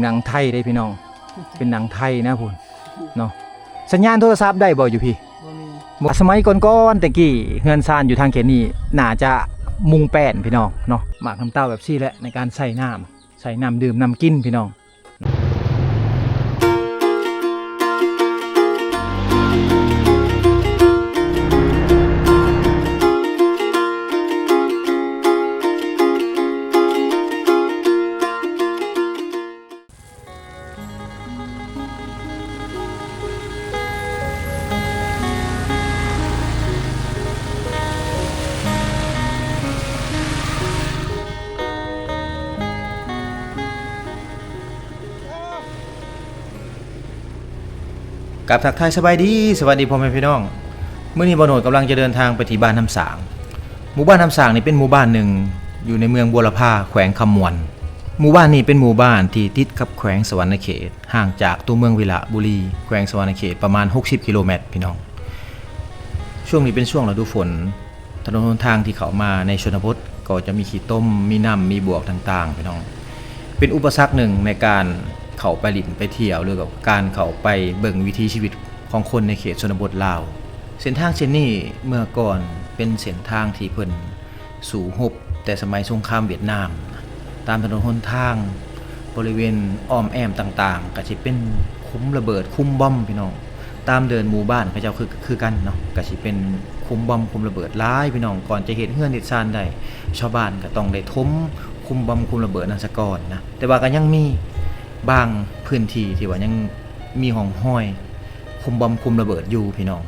ໜັງໄທເດ້ພີ່ນ້ອງ ເປັນໜັງໄທນະພຸ້ນເນາະ. ສັນຍານໂທລະສັບໄດ້ບໍ່ຢູ່ພີ້? ບໍ່ມີ. ບໍ່ ສະໄໝກ່ອນໆແຕ່ກີ້ ເຮືອນຊານຢູ່ທາງເຂດນີ້ໜ້າຈະມຸງແປ້ນພີ່ນ້ອງເນາະ. ໝາກນ້ຳເຕົ້າແບບຊີ້ແຫຼະ ໃນການໃສ່ນ້ຳ ໃສ່ນ້ຳດື່ມນ້ຳກິນພີ່ນ້ອງ. ກາບທັກທາຍສະບາຍດີ ສະຫວັດດີພໍ່ແມ່ພີ່ນ້ອງ. ມື້ນີ້ບ່າວໂນດກຳລັງຈະເດີນທາງໄປທີ່ບ້ານນ້ຳສາງ. ໝູ່ບ້ານນ້ຳສາງນີ້ເປັນໝູ່ບ້ານໜຶ່ງຢູ່ໃນເມືອງບົວລະພາ ແຂວງຄຳມ່ວນ. ໝູ່ບ້ານນີ້ເປັນໝູ່ບ້ານທີ່ຕິດກັບແຂວງສະຫວັນນະເຂດ ຫ່າງຈາກຕົວເມືອງວິລະບູລີ ແຂວງສະຫວັນນະເຂດ ປະມານຫົກສິບກິໂລແມັດພີ່ນ້ອງ. ຊ່ວງນີ້ເປັນຊ່ວງລະດູຝົນ ຖະໜົນຫົນທາງທີ່ເຂົ້າມາໃນຊົນນະບົດກໍຈະມີຂີ້ຕົມ ມີນ້ຳ ມີບວກຕ່າງໆ ພີ່ນ້ອງ. ເປັນອຸປະສັກໜຶ່ງໃນການເຂົ້າໄປຫຼິ້ນໄປທ່ຽວ ຫຼືກັບການເຂົ້າໄປເບິ່ງວິຖີຊີວິດຂອງຄົນໃນເຂດຊົນນະບົດລາວ. ເສັ້ນທາງເສັ້ນນີ້ເມື່ອກ່ອນເປັນເສັ້ນທາງທີ່ເພິ່ນສູ້ຮົບແຕ່ສະໄໝສົງຄາມຫວຽດນາມ. ຕາມຖະໜົນຫົນທາງ ບໍລິເວນອ້ອມແອ້ມຕ່າງໆ ກໍຊິເປັນຂຸມລະເບີດ ຂຸມບອມ ພີ່ນ້ອງ. ຕາມເດີ່ນໝູ່ບ້ານເຂົາເຈົ້າຄື ຄືກັນເນາະ ກໍຊິເປັນຂຸມບອມ ຂຸມລະເບີດຫຼາຍພີ່ນ້ອງ. ກ່ອນຈະເຮັດເຮືອນເຮັດຊານໄດ້ ຊາວບ້ານກໍຕ້ອງໄດ້ຖົມຂຸມບອມ ຂຸມລະເບີດນັ້ນສາກ່ອນນະ. ແຕ່ວ່າກໍຍັງມີບາງພື້ນທີ່ທີ່ວ່າຍັງມີຮ່ອງຮອຍຂຸມບອມ ຂຸມລະເບີດຢູ່ພີ່ນ້ອງ.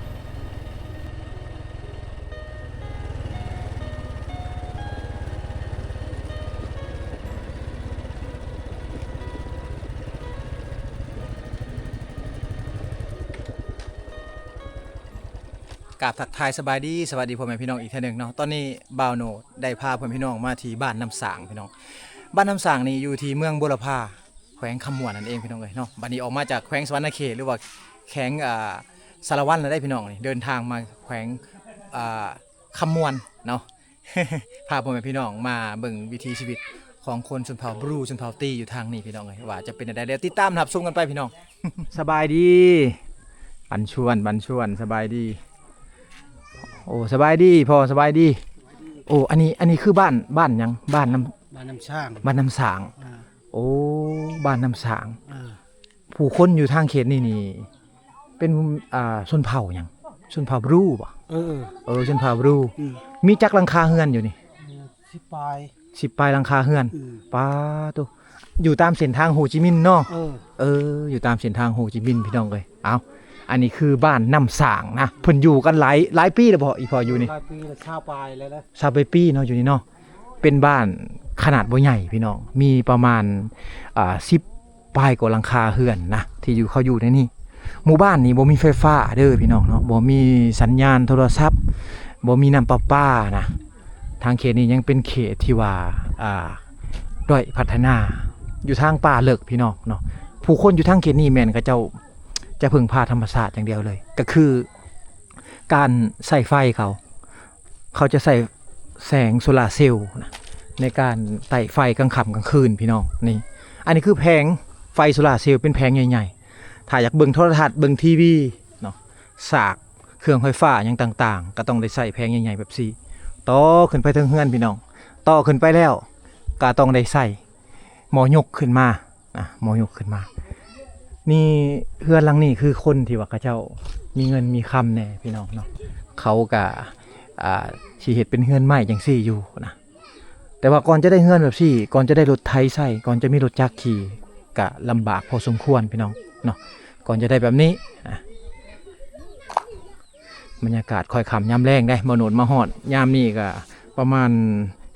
ກາບທັກທາຍສະບາຍດີ ສະຫວັດດີພໍ່ແມ່ພີ່ນ້ອງອີກເທື່ອໜຶ່ງເນາະ. ຕອນນີ້ບ່າວໂນດໄດ້ພາພໍ່ແມ່ພີ່ນ້ອງມາທີ່ບ້ານນ້ຳສາງພີ່ນ້ອງ. ບ້ານນ້ຳສາງນີ້ຢູ່ທີ່ເມືອງບົວລະພາ ແຂວງຄຳມ່ວນນັ້ນເອງພີ່ນ້ອງເອີຍເນາະ. ບັດນີ້ອອກມາຈາກແຂວງສະຫວັນນະເຂດ ຫຼືວ່າແຂວງ ອ່າ ສາລະວັນແລ້ວໄດ໋ພີ່ນ້ອງ. ນີ້ເດີນທາງມາແຂວງ ອ່າ ຄຳມ່ວນເນາະ ພາພໍ່ແມ່ພີ່ນ້ອງມາເບິ່ງວິຖີຊີວິດຂອງຄົນຊົນເຜົ່າບຣູ ຊົນເຜົ່າຕີຢູ່ທາງນີ້ພີ່ນ້ອງເອີຍ ວ່າຈະເປັນແນວໃດ ດຽວຕິດຕາມຮັບຊົມກັນໄປພີ່ນ້ອງ. ສະບາຍດີ ບັນຊວນ ບັນຊວນ ສະບາຍດີ. ໂອ້ ສະບາຍດີພໍ່ ສະບາຍດີ. ໂອ້ ອັນນີ້ ອັນນີ້ຄືບ້ານ ບ້ານຫຍັງ? ບ້ານນ້ຳ ບ້ານນ້ຳສາງ ບ້ານນ້ຳສາງ. ອ່າ ໂອ້ ບ້ານນ້ຳສາງ. ອ່າ ຜູ້ຄົນຢູ່ທາງເຂດນີ້ນີ້ ເປັນ ອ່າ ຊົນເຜົ່າຫຍັງ? ຊົນເຜົ່າບຣູບໍ? ເອີ ເອີ ຊົນເຜົ່າບຣູ. ອືມ ມີຈັກຫຼັງຄາເຮືອນຢູ່ນີ້? ເອີ ສິບປາຍ ສິບປາຍຫຼັງຄາເຮືອນ. ອືມ ປາໂຕ ຢູ່ຕາມເສັ້ນທາງໂຮຈິມິນເນາະ. ເອີ ເອີ ຢູ່ຕາມເສັ້ນທາງໂຮຈິມິນພີ່ນ້ອງເອີຍ. ເອົ້າ ອັນນີ້ຄືບ້ານນ້ຳສາງນະ ເພິ່ນຢູ່ກັນຫຼາຍ ຫຼາຍປີແລ້ວບໍ ອີ່ພໍ່ຢູ່ນີ້? ຫຼາຍປີແລ້ວ ຊາວປາຍແລ້ວ ຊາວປາຍປີເນາະ ຢູ່ນີ້ເນາະ. ເປັນບ້ານຂະໜາດບໍ່ໃຫຍ່ພີ່ນ້ອງ ມີປະມານ ອ່າ ສິບປາຍກວ່າຫຼັງຄາເຮືອນນະ ທີ່ຢູ່ ເຂົາຢູ່ໃນນີ້. ໝູ່ບ້ານນີ້ບໍ່ມີໄຟຟ້າເດີພີ່ນ້ອງເນາະ ບໍ່ມີສັນຍານໂທລະສັບ ບໍ່ມີນ້ຳປະປານະ. ທາງເຂດນີ້ຍັງເປັນເຂດທີ່ວ່າ ອ່າ ດ້ອຍພັດທະນາ ຢູ່ທາງປ່າເລິກພີ່ນ້ອງເນາະ. ຜູ້ຄົນຢູ່ທາງເຂດນີ້ແມ່ນເຂົາເຈົ້າຈະເພິ່ງພາທຳມະຊາດຢ່າງດຽວເລີຍ ກໍຄືການໃຊ້ໄຟເຂົາ ເຂົາຈະໃຊ້ແສງໂຊລາເຊວນະ ໃນການໄຕ້ໄຟກາງຄ່ຳກາງຄືນພີ່ນ້ອງ. ນີ້ ອັນນີ້ຄືແຜງໄຟໂຊລາເຊວ ເປັນແຜງໃຫຍ່ໆ. ຖ້າຢາກເບິ່ງໂທລະທັດ ເບິ່ງທີວີເນາະ ສາກເຄື່ອງໄຟຟ້າຫຍັງຕ່າງໆ ກໍຕ້ອງໄດ້ໃຊ້ແຜງໃຫຍ່ໆແບບຊີ້ ຕໍ່ຂຶ້ນໄປເທິງເຮືອນພີ່ນ້ອງ. ຕໍ່ຂຶ້ນໄປແລ້ວກໍຕ້ອງໄດ້ໃຊ້ໝໍ້ຍົກຂຶ້ນມານະ ໝໍ້ຍົກຂຶ້ນມາ. ນີ້ ເຮືອນຫຼັງນີ້ຄືຄົນທີ່ວ່າເຂົາເຈົ້າມີເງິນມີຄຳແດ່ພີ່ນ້ອງເນາະ ເຂົາກໍ ອ່າ ຊິເຮັດເປັນເຮືອນໄມ້ຈັ່ງຊີ້ຢູ່ນະ. ແຕ່ວ່າກ່ອນຈະໄດ້ເຮືອນແບບຊີ້ ກ່ອນຈະໄດ້ລົດໄຖໃຊ້ ກ່ອນຈະມີລົດຈັກຂີ່ ກະລຳບາກພໍສົມຄວນພີ່ນ້ອງເນາະ ກ່ອນຈະໄດ້ແບບນີ້ນະ. ບັນຍາກາດຄ່ອຍຄ່ຳຍາມແລງເດ້ ບ່າວໂນດມາຮອດຍາມນີ້ກະປະມານ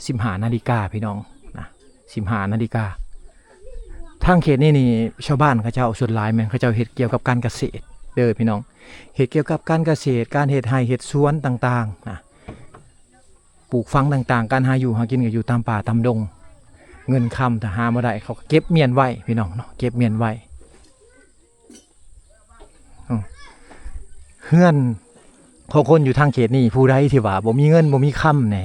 ສິບຫ້ານາລິກາພີ່ນ້ອງນະ ສິບຫ້ານາລິກາ. ທາງເຂດນີ້ນີ້ ຊາວບ້ານເຂົາເຈົ້າສ່ວນຫຼາຍແມ່ນເຂົາເຈົ້າເຮັດກ່ຽວກັບການກະເສດເດີພີ່ນ້ອງ ເຮັດກ່ຽວກັບການກະເສດ ການເຮັດໄຮ່ເຮັດສວນຕ່າງໆນະ. ປູກຝັງຕ່າງໆ ການຫາຢູ່ຫາກິນກໍຢູ່ຕາມປ່າຕາມດົງ. ເງິນຄຳຖ້າຫາບໍ່ໄດ້ ເຂົາກໍເກັບມ້ຽນໄວ້ພີ່ນ້ອງເນາະ ເກັບມ້ຽນໄວ້. ອືມ ເຮືອນຂອງຄົນຢູ່ທາງເຂດນີ້ ຜູ້ໃດທີ່ວ່າບໍ່ມີເງິນບໍ່ມີຄຳແດ່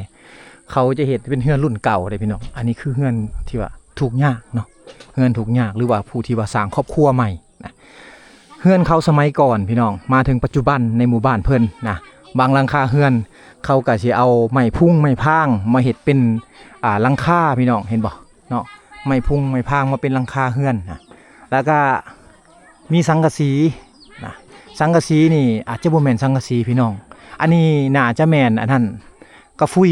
ເຂົາຈະເຮັດເປັນເຮືອນລຸ້ນເກົ່າເດ້ພີ່ນ້ອງ. ອັນນີ້ຄືເຮືອນທີ່ວ່າທຸກຍາກເນາະ ເຮືອນທຸກຍາກ ຫຼືວ່າຜູ້ທີ່ວ່າສ້າງຄອບຄົວໃໝ່ນະ. ເຮືອນເຂົາສະໄໝກ່ອນພີ່ນ້ອງ ມາເຖິງປັດຈຸບັນໃນໝູ່ບ້ານເພິ່ນນະ ບາງຫຼັງຄາເຮືອນເຂົາກະຊິເອົາໄມ້ພຸງໄມ້ພາງມາເຮັດເປັນ ອ່າ ຫຼັງຄາພີ່ນ້ອງ ເຫັນບໍ່ເນາະ ໄມ້ພຸງໄມ້ພາງມາເປັນຫຼັງຄາເຮືອນນະ ແລ້ວກະ ມີສັງກະສີນະ ສັງກະສີນີ້ອາດຈະບໍ່ແມ່ນສັງກະສີພີ່ນ້ອງ ອັນນີ້ໜ້າຈະແມ່ນອັນນັ້ນ ກະຟຸຍ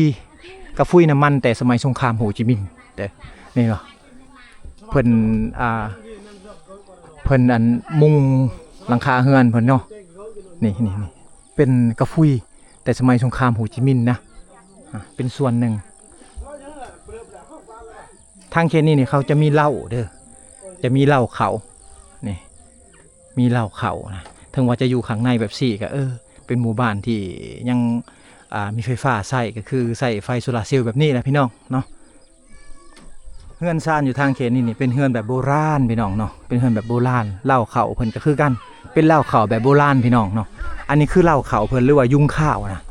ກະຟຸຍນ້ຳມັນແຕ່ສະໄໝສົງຄາມໂຮຈິມິນເດີ ນີ້ເນາະ ເພິ່ນ ອ່າ ເພິ່ນອັນມຸງຫຼັງຄາເຮືອນເພິ່ນເນາະ ນີ້ ນີ້ ນີ້ ເປັນກະຟຸຍແຕ່ສະໄໝສົງຄາມໂຮຈິມິນນະ ອ່າ ເປັນສ່ວນໜຶ່ງ. ທາງເຂດນີ້ນີ້ເຂົາຈະມີເລົ້າເດີ ຈະມີເລົ້າເຂົ້າ ນີ້ ມີເລົ້າເຂົ້ານະ ເຖິງວ່າຈະຢູ່ຂ້າງໃນແບບຊີ້ກະ ເອີ ເປັນໝູ່ບ້ານທີ່ຍັງ ອ່າ ມີໄຟຟ້າໃຊ້ ກະຄືໃຊ້ໄຟໂຊລາເຊວແບບນີ້ແຫຼະພີ່ນ້ອງເນາະ. ເຮືອນຊານຢູ່ທາງເຂດນີ້ນີ້ເປັນເຮືອນແບບໂບລານພີ່ນ້ອງເນາະ ເປັນເຮືອນແບບໂບລານ ເລົ້າເຂົ້າເພິ່ນກະຄືກັນ ເປັນເລົ້າເຂົ້າແບບໂບລານພີ່ນ້ອງເນາະ. ອັນນີ້ຄືເລົ້າເຂົ້າເພິ່ນ ຫຼືວ່າຍຸງຂ້າວນະ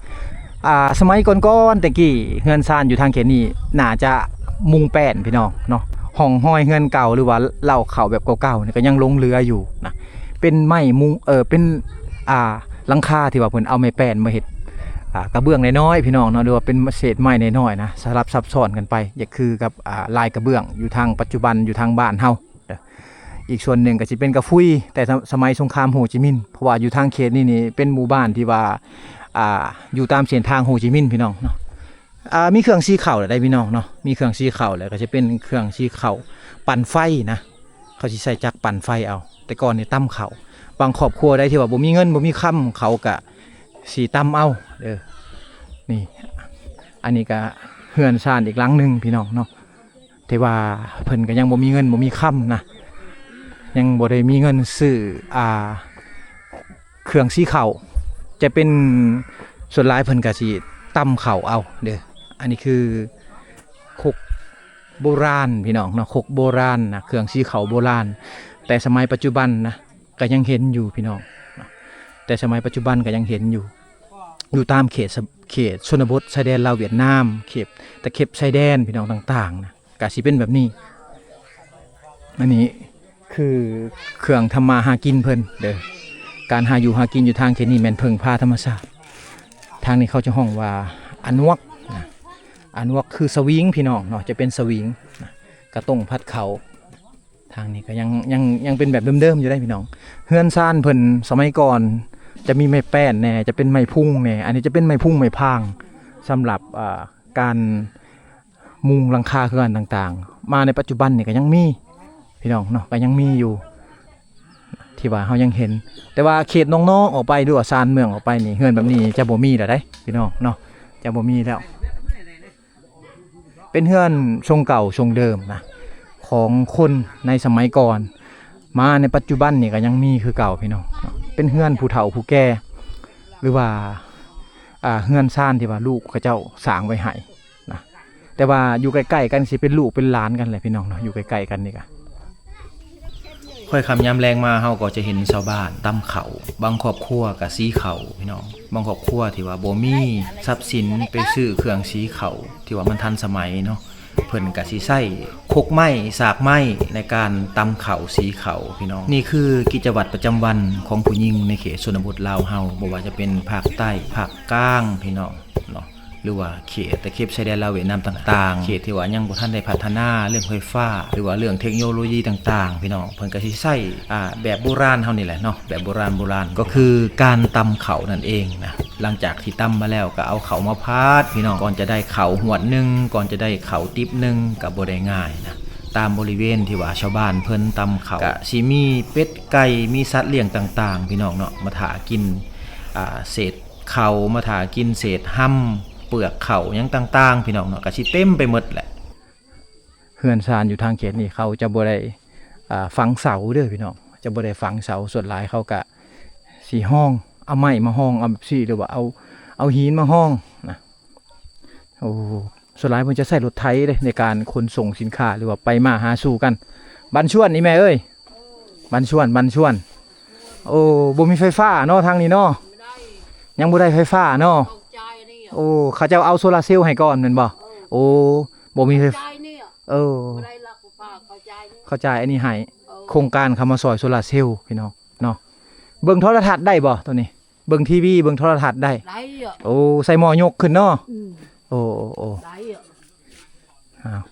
ອ່າ ສະໄໝກ່ອນໆແຕ່ກີ້ ເຮືອນຊານຢູ່ທາງເຂດນີ້ໜ້າຈະມຸງແປ້ນພີ່ນ້ອງເນາະ ຮ່ອງຮອຍເຮືອນເກົ່າ ຫຼືວ່າເລົ້າເຂົ້າແບບເກົ່າໆນີ້ກະຍັງຫຼົງເຫຼືອຢູ່ນະ ເປັນໄມ້ມຸງ ເອີ ເປັນ ອ່າ ຫຼັງຄາທີ່ວ່າເພິ່ນເອົາໄມ້ແປ້ນມາເຮັດ ອ່າ ກະເບື້ອງນ້ອຍໆພີ່ນ້ອງເນາະ ຫຼືວ່າເປັນເສດໄມ້ນ້ອຍໆນະ ສະຫຼັບຊັບຊ້ອນກັນໄປ ຢ່າຄືກັບ ອ່າ ລາຍກະເບື້ອງຢູ່ທາງປັດຈຸບັນ ຢູ່ທາງບ້ານເຮົາ. ອີກສ່ວນໜຶ່ງກະຊິເປັນກະຟຸຍ ແຕ່ສະ ສະໄໝສົງຄາມໂຮຈິມິນ ເພາະວ່າຢູ່ທາງເຂດນີ້ນີ້ເປັນໝູ່ບ້ານທີ່ວ່າ ອ່າ ຢູ່ຕາມເສັ້ນທາງໂຮຈິມິນພີ່ນ້ອງເນາະ. ອ່າ ມີເຄື່ອງສີເຂົ້າແລ້ວໄດ໋ພີ່ນ້ອງເນາະ ມີເຄື່ອງສີເຂົ້າແລ້ວກະຊິເປັນເຄື່ອງສີເຂົ້າ ປັ່ນໄຟນະ ເຂົາຊິໃຊ້ຈັກປັ່ນໄຟເອົາ ແຕ່ກ່ອນນີ້ຕຳເຂົ້າ ບາງຄອບຄົວໃດທີ່ວ່າບໍ່ມີເງິນບໍ່ມີຄຳ ເຂົາກະຊິຕຳເອົາເດີ. ນີ້ ອັນນີ້ກະເຮືອນຊານອີກຫຼັງໜຶ່ງພີ່ນ້ອງເນາະ ແຕ່ວ່າເພິ່ນກະຍັງບໍ່ມີເງິນບໍ່ມີຄຳນະ ຍັງບໍ່ໄດ້ມີເງິນຊື້ ອ່າ ເຄື່ອງສີເຂົ້າ ຈະເປັນ ສ່ວນຫຼາຍເພິ່ນກະຊິຕຳເຂົ້າເອົາເດີ. ອັນນີ້ຄືຄົກໂບລານພີ່ນ້ອງເນາະ ຄົກໂບລານນະ ເຄື່ອງສີເຂົ້າໂບລານ ແຕ່ສະໄໝປັດຈຸບັນນະ ກະຍັງເຫັນຢູ່ພີ່ນ້ອງ ແຕ່ສະໄໝປັດຈຸບັນກະຍັງເຫັນຢູ່ ຢູ່ຕາມເຂດ ເຂດຊົນນະບົດຊາຍແດນລາວຫວຽດນາມ ເຂດຕະເຂັບຊາຍແດນພີ່ນ້ອງຕ່າງໆນະ ກະຊິເປັນແບບນີ້. ອັນນີ້ຄືເຄື່ອງທຳມາຫາກິນເພິ່ນເດີ ການຫາຢູ່ຫາກິນຢູ່ທາງເຂດນີ້ແມ່ນເພິ່ງພາທຳມະຊາດ. ທາງນີ້ເຂົາຈະຮ້ອງວ່າອານວກນະ ອານວກຄືສະວິງພີ່ນ້ອງເນາະ ຈະເປັນສະວິງນະ ກະຕົ້ງຜັດເຂົ້າ. ທາງນີ້ກະຍັງ ຍັງ ຍັງເປັນແບບເດີມໆຢູ່ເດ້ພີ່ນ້ອງ ເຮືອນຊານເພິ່ນສະໄໝກ່ອນຈະມີໄມ້ແປ້ນແດ່ ຈະເປັນໄມ້ພຸງແດ່ ອັນນີ້ຈະເປັນໄມ້ພຸງໄມ້ພາງ ສຳລັບ ອ່າ ການມຸງຫຼັງຄາເຮືອນຕ່າງໆ ມາໃນປັດຈຸບັນນີ້ກະຍັງມີພີ່ນ້ອງເນາະ ກະຍັງມີຢູ່ ທີ່ວ່າເຮົາຍັງເຫັນ ແຕ່ວ່າເຂດນອກໆອອກໄປ ຫຼືວ່າຊານເມືອງອອກໄປນີ້ ເຮືອນແບບນີ້ຈະບໍ່ມີແລ້ວໄດ໋ພີ່ນ້ອງເນາະ ຈະບໍ່ມີແລ້ວ. ເປັນເຮືອນຊົງເກົ່າຊົງເດີມນະ ຂອງຄົນໃນສະໄໝກ່ອນ ມາໃນປັດຈຸບັນນີ້ກະຍັງມີຄືເກົ່າພີ່ນ້ອງເນາະ ເປັນເຮືອນຜູ້ເຖົ້າຜູ້ແກ່ ຫຼືວ່າ ອ່າ ເຮືອນຊານທີ່ວ່າລູກເຂົາເຈົ້າສ້າງໄວ້ໃຫ້ນະ ແຕ່ວ່າຢູ່ໃກ້ໆກັນຊິເປັນລູກເປັນຫຼານກັນແຫຼະພີ່ນ້ອງເນາະ ຢູ່ໃກ້ໆກັນນີ້ກະ ຄ່ອຍຄ່ຳຍາມແລງມາ ເຮົາກໍຈະເຫັນຊາວບ້ານຕຳເຂົ້າ ບາງຄອບຄົວກະສີເຂົ້າພີ່ນ້ອງ ບາງຄອບຄົວທີ່ວ່າບໍ່ມີຊັບສິນໄປຊື້ເຄື່ອງສີເຂົ້າທີ່ວ່າມັນທັນສະໄໝເນາະ ເພິ່ນກະຊິໃຊ້ຄົກໄມ້ສາກໄມ້ໃນການຕຳເຂົ້າສີເຂົ້າພີ່ນ້ອງ. ນີ້ຄືກິດຈະວັດປະຈຳວັນຂອງຜູ້ຍິງໃນເຂດຊົນນະບົດລາວເຮົາ ບໍ່ວ່າຈະເປັນພາກໃຕ້ ພາກກາງພີ່ນ້ອງເນາະ ຫຼືວ່າເຂດຕະເຂັບຊາຍແດນລາວຫວຽດນາມຕ່າງໆ ເຂດທີ່ວ່າຍັງບໍ່ທັນໄດ້ພັດທະນາເລື່ອງໄຟຟ້າ ຫຼືວ່າເລື່ອງເທັກໂນໂລຢີຕ່າງໆ ພີ່ນ້ອງ ເພິ່ນກະຊິໃຊ້ ອ່າ ແບບໂບລານເຮົານີ້ແຫຼະເນາະ ແບບໂບລານໂບລານ ກໍຄືການຕຳເຂົ້ານັ້ນເອງນະ. ຫຼັງຈາກທີ່ຕຳມາແລ້ວກະເອົາເຂົ້າມາຜັດພີ່ນ້ອງ ກ່ອນຈະໄດ້ເຂົ້າຫວດໜຶ່ງ ກ່ອນຈະໄດ້ເຂົ້າຕິບໜຶ່ງ ກະບໍ່ໄດ້ງ່າຍນະ. ຕາມບໍລິເວນທີ່ວ່າຊາວບ້ານເພິ່ນຕຳເຂົ້າ ກະຊິມີເປັດໄກ່ ມີສັດລ້ຽງຕ່າງໆ ພີ່ນ້ອງເນາະ ມາຖ້າກິນ ອ່າ ເສດ ເຂົ້າ ມາຖ້າກິນເສດຮຳ ເປືອກເຂົ້າຫຍັງຕ່າງໆ ພີ່ນ້ອງເນາະ ກະຊິເຕັມໄປໝົດແຫຼະ. ເຮືອນຊານຢູ່ທາງເຂດນີ້ເຂົາຈະບໍ່ໄດ້ ອ່າ ຝັງເສົາເດີພີ່ນ້ອງ ຈະບໍ່ໄດ້ຝັງເສົາ ສ່ວນຫຼາຍເຂົາກະຊິຮອງ ເອົາໄມ້ມາຮອງ ເອົາແບບຊີ້ ຫຼືວ່າເອົາ ເອົາຫີນມາຮອງນະ. ໂອ້ ສ່ວນຫຼາຍເພິ່ນຈະໃຊ້ລົດໄຖເດ້ ໃນການຂົນສົ່ງສິນຄ້າ ຫຼືວ່າໄປມາຫາສູ່ກັນ. ບັນຊວນ ອີ່ແມ່ເອີຍ ບັນຊວນ ບັນຊວນ. ໂອ້ ບໍ່ມີໄຟຟ້າເນາະ ທາງນີ້ເນາະ ຍັງບໍ່ໄດ້ໄຟຟ້າເນາະ. ໂອ້ ເຂົາເຈົ້າເອົາໂຊລາເຊວໃຫ້ກ່ອນແມ່ນບໍ່? ໂອ້ ບໍ່ມີໄຟ ເອີ ເຂົາຈ່າຍອັນນີ້ໃຫ້ ໂອ້ ໂຄງການເຂົາມາຊ່ອຍໂຊລາເຊວພີ່ນ້ອງເນາະ. ເບິ່ງໂທລະທັດໄດ້ບໍ່ໂຕນີ້? ເບິ່ງທີວີ ເບິ່ງໂທລະທັດໄດ້ ໄດ້ເນາະ. ໂອ້ ໃສ່ໝໍ້ຍົກຂຶ້ນເນາະ. ອືມ ໂອ້ ໂອ້ ໂອ້ ໄດ້ເນາະ. ອ້າວ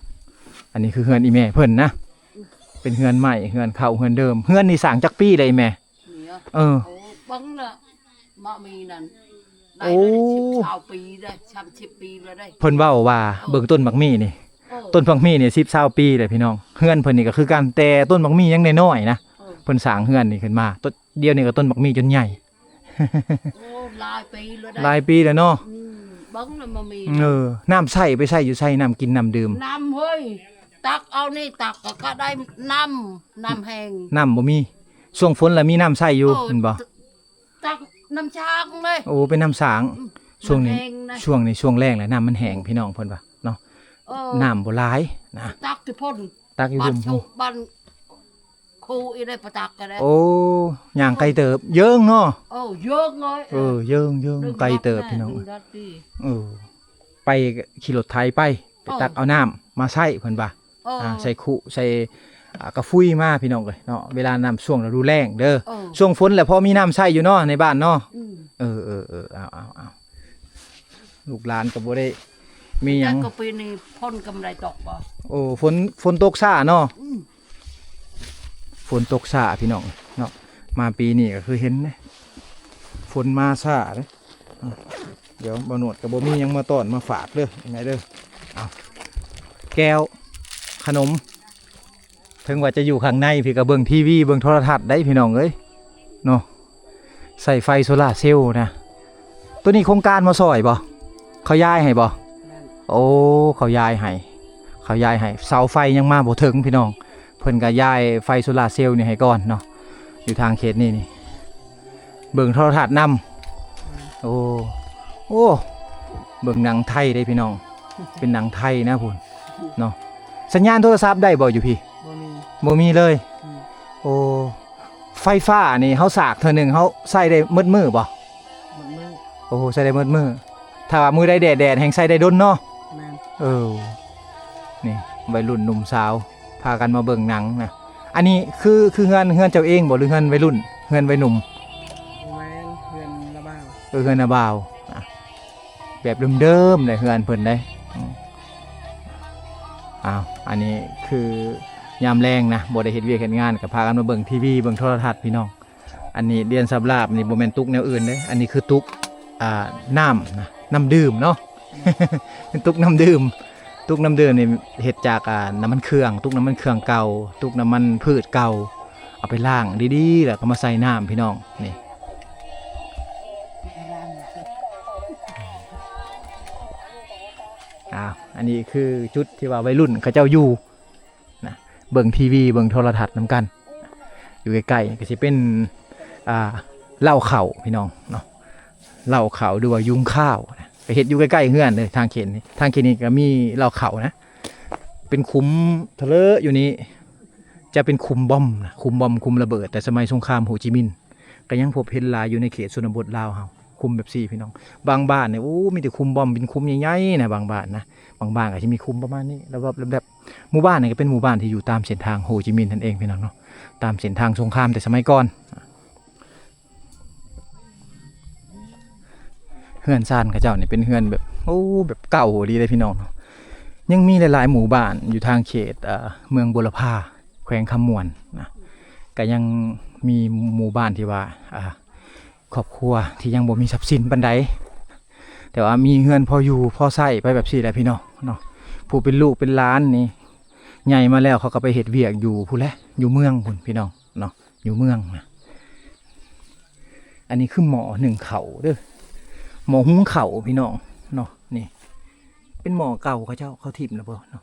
ອັນນີ້ຄືເຮືອນອີ່ແມ່ເພິ່ນນະ ເປັນເຮືອນໃໝ່ ເຮືອນເກົ່າ ເຮືອນເດີມ. ເຮືອນນີ້ສ້າງຈັກປີແລ້ວອີ່ແມ່? ນີ້ເນາະ ເອີ ໂອ້ ເບິ່ງລະ ໝາກມີນັ້ນ ໄດ້ ໂອ້ ແລ້ວໄດ້ສິບຊາວປີໄດ້ ສາມສິບປີແລ້ວໄດ້. ເພິ່ນເວົ້າວ່າ ເອີ ເບິ່ງຕົ້ນໝາກມີນີ້ ເອີ ຕົ້ນໝາກມີນີ້ສິບຊາວປີແລ້ວພີ່ນ້ອງ. ເຮືອນເພິ່ນນີ້ກໍຄືກັນ ແຕ່ຕົ້ນໝາກມີຍັງນ້ອຍໆນະ ເອີ ເພິ່ນສ້າງເຮືອນນີ້ຂຶ້ນມາ. ດຽວນີ້ກໍຕົ້ນໝາກມີຈົນໃຫຍ່ ໂອ້ ຫຼາຍປີແລ້ວໄດ້ ຫຼາຍປີແລ້ວເນາະ. ອືມ ເບິ່ງລະໝາກມີ ເອີ ນ້ຳໃຊ້ໄປໃຊ້ຢູ່ໃສ? ນ້ຳກິນນ້ຳດື່ມ ນ້ຳເຮີ້ຍ ຕັກເອົານີ້ ຕັກກໍ ກໍໄດ້ນ້ຳ ນ້ຳແຫ້ງ ນ້ຳບໍ່ມີ. ຊ່ວງຝົນລະມີນ້ຳໃຊ້ຢູ່ ເອີ ແມ່ນບໍ່? ຕັກນ້ຳສ້າງເລີຍ. ໂອ້ ເປັນນ້ຳສ້າງ. ອືມ ຊ່ວງນີ້ ນ້ຳແຫ້ງນະ ຊ່ວງນີ້ຊ່ວງແລ້ງແຫຼະ ນ້ຳມັນແຫ້ງ ອືມ ພີ່ນ້ອງເພິ່ນວ່າເນາະ. ເອີ ນ້ຳບໍ່ຫຼາຍນະ ຕັກທີ່ພຸ້ນ ຕັກຢູ່ລຸ່ມພຸ້ນ ບ້ານຄູອີໄດ້ປະຕັກກໍໄດ້. ໂອ້ ຍ່າງໄກເຕີບ ເຢິງເນາະ. ເອີ ເຢິງເລີຍ ເອີ ເຢິງໆ ໄກເຕີບພີ່ນ້ອງ. ເອີ ໄປຂີ່ລົດໄຖໄປ ໄປ ເອີ ຕັກເອົານ້ຳມາໃຊ້ເພິ່ນວ່າ. ເອີ ອ່າ ໃສ່ຄຸ ໃສ່ ອ່າ ກະຟຸຍມາພີ່ນ້ອງເອີຍເນາະ. ເວລານ້ຳຊ່ວງລະດູແລ້ງເດີ ເອີ ຊ່ວງຝົນແຫຼະພໍມີນ້ຳໃຊ້ຢູ່ເນາະໃນບ້ານເນາະ. ອືມ ເອີໆໆ ເອົາໆໆ ລູກຫຼານກໍບໍ່ໄດ້ມີຫຍັງ. ແຕ່ກໍປີນີ້ຝົນກໍບໍ່ໄດ້ຕົກບໍ່? ໂອ້ ຝົນ ຝົນຕົກຊ້າເນາະ. ອືມ ຝົນຕົກຊ້າພີ່ນ້ອງເນາະ. ມາປີນີ້ກໍຄືເຫັນເດ້ ຝົນມາຊ້າເດ້. ດຽວບ່າວໜວດກໍບໍ່ມີຫຍັງມາຕ້ອນມາຝາກເດີ ແມ່ເດີ. ເອົາ ແກ້ວ ຂະໜົມ ເຖິງວ່າຈະຢູ່ຂ້າງໃນພີ້ ກໍເບິ່ງທີວີ ເບິ່ງໂທລະທັດໄດ້ພີ່ນ້ອງເອີຍເນາະ. ໃຊ້ໄຟໂຊລາເຊວນະ. ໂຕນີ້ໂຄງການມາຊ່ອຍບໍ່? ເຂົາຍ້າຍໃຫ້ບໍ່? ແມ່ນ ໂອ້ ເຂົາຍ້າຍໃຫ້ ເຂົາຍ້າຍໃຫ້. ເສົາໄຟຍັງມາບໍ່ເຖິງພີ່ນ້ອງ ເພິ່ນກໍຍ້າຍໄຟໂຊລາເຊວນີ້ໃຫ້ກ່ອນເນາະ. ຢູ່ທາງເຂດນີ້ນີ້ ເບິ່ງໂທລະທັດນຳ. ໂອ້ ໂອ້ ເບິ່ງໜັງໄທເດ້ພີ່ນ້ອງ ເປັນໜັງໄທນະພຸ້ນເນາະ. ສັນຍານໂທລະສັບໄດ້ບໍ່ຢູ່ພີ້? ບໍ່ມີ ບໍ່ມີເລີຍ. ອືມ ໂອ້ ໄຟຟ້ານີ້ເຮົາສາກເທື່ອໜຶ່ງ ເຮົາໃຊ້ໄດ້ໝົດມື້ບໍ່? ໝົດມື້. ໂອ້ ໃຊ້ໄດ້ໝົດມື້. ຖ້າວ່າມື້ໃດແດດໆ ແຮ່ງໃຊ້ໄດ້ດົນເນາະ. ແມ່ນ ເອີ ນີ້ໄວລຸ້ນໜຸ່ມສາວ ພາກັນມາເບິ່ງໜັງນະ. ອັນນີ້ຄື ຄືເຮືອນ ເຮືອນເຈົ້າເອງບໍ່ ຫຼືເຮືອນໄວລຸ້ນ ເຮືອນໄວໜຸ່ມ? ບໍ່ແມ່ນ ເຮືອນນ້າບ່າວ. ເອີ ເຮືອນນ້າບ່າວນະ ແບບເດີມໆ ເດ້ ເຮືອນເພິ່ນເດ້. ອືມ ອ້າວ ອັນນີ້ຄືຍາມແລງນະ ບໍ່ໄດ້ເຮັດວຽກເຮັດງານ ກໍພາກັນມາເບິ່ງທີວີ ເບິ່ງໂທລະທັດພີ່ນ້ອງ. ອັນນີ້ລຽນສາບລາບນີ້ບໍ່ແມ່ນຕຸກແນວອື່ນເດ້ ອັນນີ້ຄືຕຸກ ອ່າ ນ້ຳນະ ນ້ຳດື່ມເນາະ. ເປັນຕຸກນ້ຳດື່ມ ຕຸກນ້ຳດື່ມນີ້ເຮັດຈາກ ອ່າ ນ້ຳມັນເຄື່ອງ ຕຸກນ້ຳມັນເຄື່ອງເກົ່າ ຕຸກນ້ຳມັນພືດເກົ່າ ເອົາໄປລ້າງດີໆ ແລ້ວກໍມາໃສ່ນ້ຳພີ່ນ້ອງ. ນີ້ ອ່າ ອັນນີ້ຄືຈຸດທີ່ວ່າໄວລຸ້ນເຂົາເຈົ້າຢູ່ ນະ ເບິ່ງທີວີ ເບິ່ງໂທລະທັດນຳກັນ. ຢູ່ໃກ້ໆ ກໍຊິເປັນ ອ່າ ເລົ້າເຂົ້າພີ່ນ້ອງເນາະ ເລົ້າເຂົ້າ ຫຼືວ່າຍຸງຂ້າວນະ ກໍເຮັດຢູ່ໃກ້ໆເຮືອນເດ້. ທາງເຂດນີ້ ທາງເຂດນີ້ກໍມີເລົ້າເຂົ້ານະ. ເປັນຂຸມທະເລີຢູ່ນີ້ ຈະເປັນຂຸມບອມນະ ຂຸມບອມ ຂຸມລະເບີດ ແຕ່ສະໄໝສົງຄາມໂຮຈິມິນ ກໍຍັງພົບເຫັນຫຼາຍຢູ່ໃນເຂດຊົນນະບົດລາວເຮົາ. ຂຸມແບບຊີ້ພີ່ນ້ອງ ບາງບ້ານນີ້ ໂອ້ ມີແຕ່ຂຸມບອມ ເປັນຂຸມໃຫຍ່ໆນະ ບາງບ້ານນະ. ບາງບ້ານກໍຊິມີຂຸມປະມານນີ້ ແລ້ວແບບ ແບບ ໝູ່ບ້ານນີ້ກໍເປັນໝູ່ບ້ານທີ່ຢູ່ຕາມເສັ້ນທາງໂຮຈິມິນນັ້ນເອງພີ່ນ້ອງເນາະ ຕາມເສັ້ນທາງສົງຄາມແຕ່ສະໄໝກ່ອນ. ເຮືອນຊານເຂົາເຈົ້ານີ້ເປັນເຮືອນແບບ ໂອ້ ແບບເກົ່າອີ່ຫຼີເດ້ພີ່ນ້ອງເນາະ. ຍັງມີຫຼາຍໆໝູ່ບ້ານຢູ່ທາງເຂດ ເອີ ເມືອງບົວລະພາ ແຂວງຄຳມ່ວນນະ ກໍຍັງມີໝູ່ບ້ານທີ່ວ່າ ອ່າ ຄອບຄົວທີ່ຍັງບໍ່ມີຊັບສິນປານໃດ ແຕ່ວ່າມີເຮືອນພໍຢູ່ພໍໃຊ້ໄປແບບຊີ້ແຫຼະພີ່ນ້ອງເນາະ. ຜູ້ເປັນລູກເປັນຫຼານນີ້ ໃຫຍ່ມາແລ້ວເຂົາກໍໄປເຮັດວຽກຢູ່ພຸ້ນແຫຼະ ຢູ່ເມືອງພຸ້ນພີ່ນ້ອງເນາະ ຢູ່ເມືອງນະ. ອັນນີ້ຄືໝໍ້ໜຶ້ງເຂົ້າເດີ ໝໍ້ຫຸງເຂົ້າພີ່ນ້ອງເນາະ. ນີ້ເປັນໝໍ້ເກົ່າເຂົາເຈົ້າ ເຂົາຖິ້ມແລ້ວບໍ່ເນາະ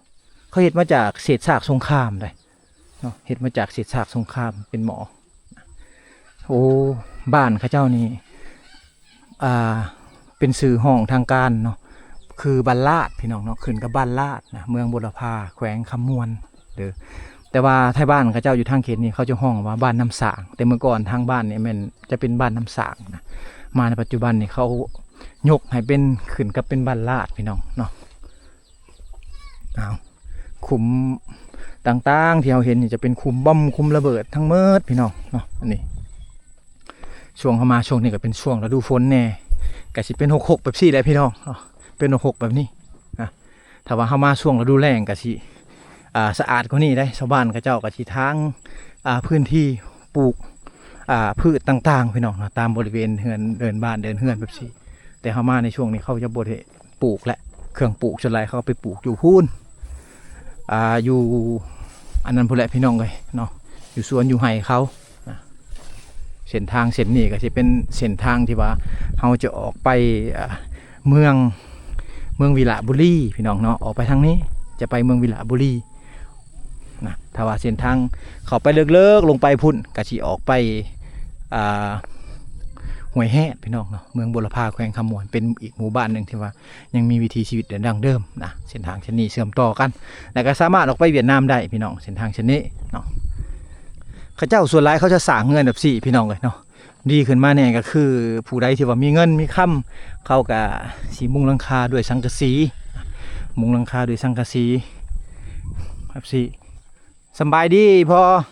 ເຂົາເຮັດມາຈາກເສດຊາກສົງຄາມໃດ ເນາະ ເຮັດມາຈາກເສດຊາກສົງຄາມ ເປັນໝໍ້. ໂອ້ ບ້ານເຂົາເຈົ້ານີ້ ອ່າ ເປັນຊື່ຮ້ອງທາງການເນາະ ຄືບ້ານລາດ ພີ່ນ້ອງເນາະ ຂຶ້ນກັບບ້ານລາດນະ ເມືອງບົວລະພາ ແຂວງຄຳມ່ວນເດີ. ແຕ່ວ່າໄທບ້ານເຂົາເຈົ້າຢູ່ທາງເຂດນີ້ ເຂົາຈະຮ້ອງວ່າບ້ານນ້ຳສ້າງ ແຕ່ເມື່ອກ່ອນທາງບ້ານນີ້ແມ່ນຈະເປັນບ້ານນ້ຳສ້າງນະ ມາໃນປັດຈຸບັນນີ້ເຂົາຍົກໃຫ້ເປັນ ຂຶ້ນກັບເປັນບ້ານລາດ ພີ່ນ້ອງເນາະ. ອ້າວ ຂຸມ ຕ່າງໆທີ່ເຮົາເຫັນນີ້ຈະເປັນຂຸມບອມ ຂຸມລະເບີດທັງໝົດພີ່ນ້ອງເນາະ. ອັນນີ້ ຊ່ວງເຮົາມາຊ່ວງນີ້ກໍເປັນຊ່ວງລະດູຝົນແດ່ ກໍຊິເປັນຮົກໆແບບຊີ້ແຫຼະພີ່ນ້ອງເນາະ ເປັນຮົກໆແບບນີ້ນະ. ຖ້າວ່າເຮົາມາຊ່ວງລະດູແລ້ງກໍຊິ ອ່າ ສະອາດກວ່ານີ້ເດ້. ຊາວບ້ານເຂົາເຈົ້າກໍຊິຖາງ ອ່າ ພື້ນທີ່ປູກ ອ່າ ພືດຕ່າງໆ ພີ່ນ້ອງເນາະ ຕາມບໍລິເວນເຮືອນ ເດີ່ນບ້ານເດີ່ນເຮືອນແບບຊີ້. ແຕ່ເຮົາມາໃນຊ່ວງນີ້ເຂົາຈະບໍ່ໄດ້ ປູກແຫຼະ ເຄື່ອງປູກສ່ວນຫຼາຍເຂົາໄປປູກຢູ່ພຸ້ນ ອ່າ ຢູ່ອັນນັ້ນພຸ້ນແຫຼະພີ່ນ້ອງເອີຍເນາະ ຢູ່ສວນຢູ່ໄຮ່ເຂົານະ. ເສັ້ນທາງເສັ້ນນີ້ກໍຊິເປັນເສັ້ນທາງທີ່ວ່າເຮົາຈະອອກໄປ ອ່າ ເມືອງ ເມືອງວິລະບູລີພີ່ນ້ອງເນາະ ອອກໄປທາງນີ້ຈະໄປເມືອງວິລະບູລີນະ. ຖ້າວ່າເສັ້ນທາງເຂົ້າໄປເລິກໆລົງໄປພຸ້ນ ກໍຊິອອກໄປ ອ່າ ຫ້ວຍແຮດພີ່ນ້ອງເນາະ ເມືອງບົວລະພາ ແຂວງຄຳມ່ວນ ເປັນອີກໝູ່ບ້ານໜຶ່ງທີ່ວ່າ ຍັງມີວິຖີຊີວິດແບບດັ້ງເດີມນະ. ເສັ້ນທາງເສັ້ນນີ້ເຊື່ອມຕໍ່ກັນ ແລ້ວກໍສາມາດອອກໄປຫວຽດນາມໄດ້ພີ່ນ້ອງ ເສັ້ນທາງເສັ້ນນີ້ເນາະ. ເຂົາເຈົ້າສ່ວນຫຼາຍເຂົາຈະສ້າງເຮືອນແບບຊີ້ພີ່ນ້ອງເອີຍເນາະ. ດີຂຶ້ນມາແດ່ກໍຄືຜູ້ໃດທີ່ວ່າມີເງິນມີຄຳ ເຂົາກໍຊິມຸງຫຼັງຄາດ້ວຍສັງກະສີ ມຸງຫຼັງຄາດ້ວຍສັງກະສີແບບຊີ້. ສຳບາຍດີພໍ່